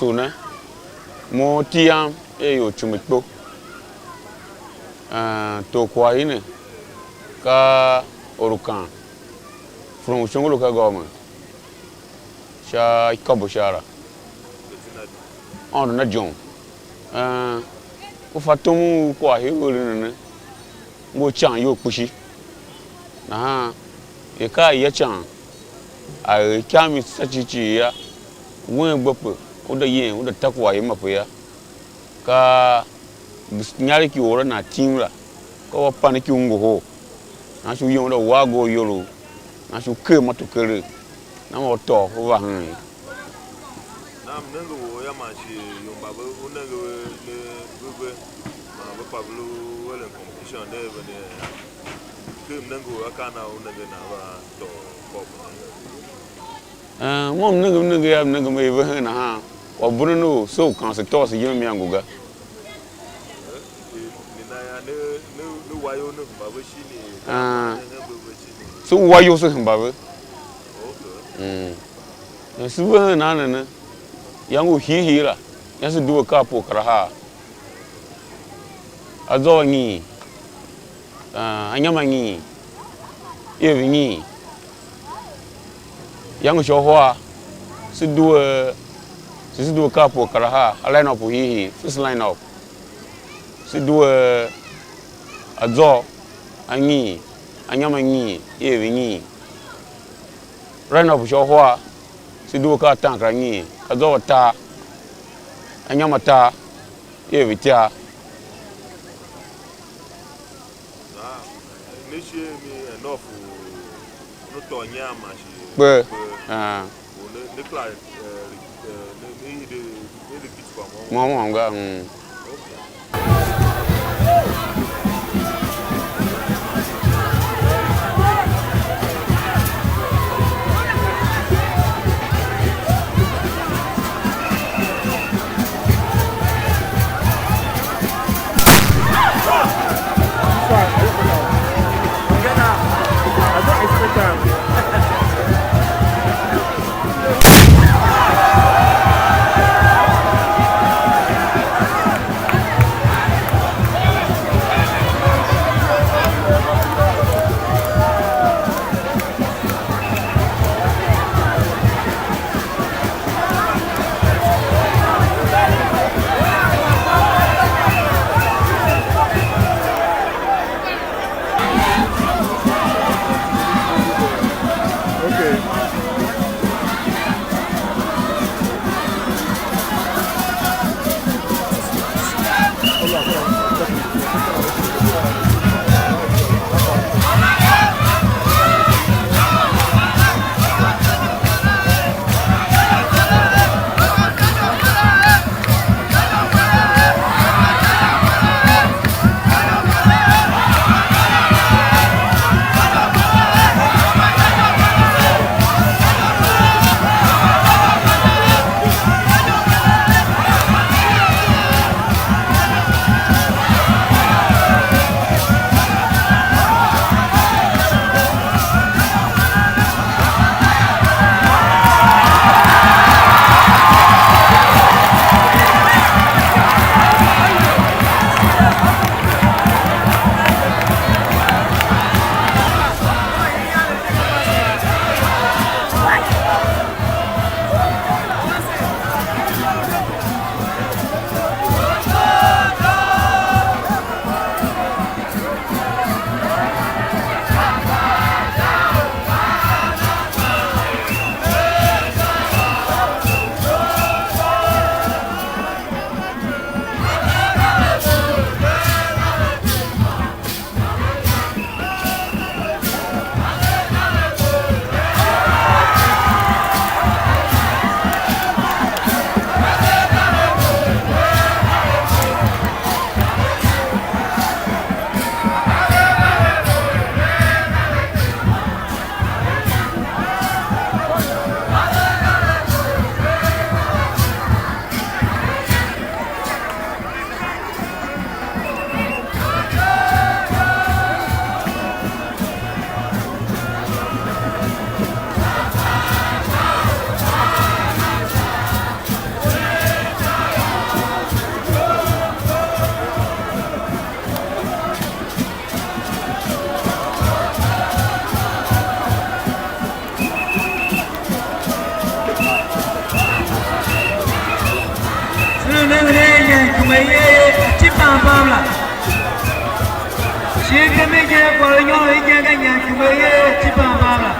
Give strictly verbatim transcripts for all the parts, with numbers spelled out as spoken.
U ne, mo iti yam er ior Cumikpo. Eh, tor kwagh i ne ka Orukan, from Shongolo ka government, sha Ikôbo sha la. Aôndo na jom. Eh, u fa tom u kwagh hii u eren ne, ngu ican iyol kpishi. Nahan er ka a ya ican, a er ikav mi sa cii cii yô, wen gbe pe, u da yem, u da ta kwagh i ma pe yô. Ka inyaregh ki or la nan tim la, ka u a pan ki u ngohol, nan shi u yem u da wa agor iyolough, nan shi u ker moto keregh, nan ma u tôô u va hen ye. Nam nenge wou yô, man shi ior mba ve u nenge ve, ne, ve ve, man ve kpa ve lu eren competition ne ve ne yô. Ken mnenge u akaa na u nenge nan va tôô cup ne? Eh, mo m nenge, m nenge yô, m nenge me i ve hen nahan, kwagh bunden u se u kan se tôô se yem imôngo ga. Eh, eh, ni na ya ne, ne, ne wa iyol ne hemba ve shin? Ah. Ne hembe ve shin? Se wa iyol se hemba ve. Okay. Mm. Eh, se ve hen nan ne ne, iyange u hiihii la, yô, se due kape u kar ahar. Azô anyiin, ah, anyom anyiin, iev inyiin. Iyange sha uhar, se due, se, se due kape u kar ahar, a line up u hiihii, first line up. Se due azô anyiin, anyom anyiin, iev inyiin. Line up sha uhar, se due ka ataankaranyiin, azô atar, anyom atar, iev itar. Ah, ne shi mi enough u, u ne tôô inyam man shi kpe. Kpe. Ah. U ne, ne kera, eh, eh, ne, ne hide, ne repeat kwagh môm. Môm môm ga, mm. Okay. Kuma ye ye, ti pam pam la. Shi ken mi je kwagh u nyôr igen ga nyan kuma ye ye, ti pam pam la.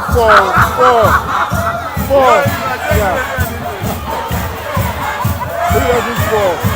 Four, four, four. Yeah. Three hundred four.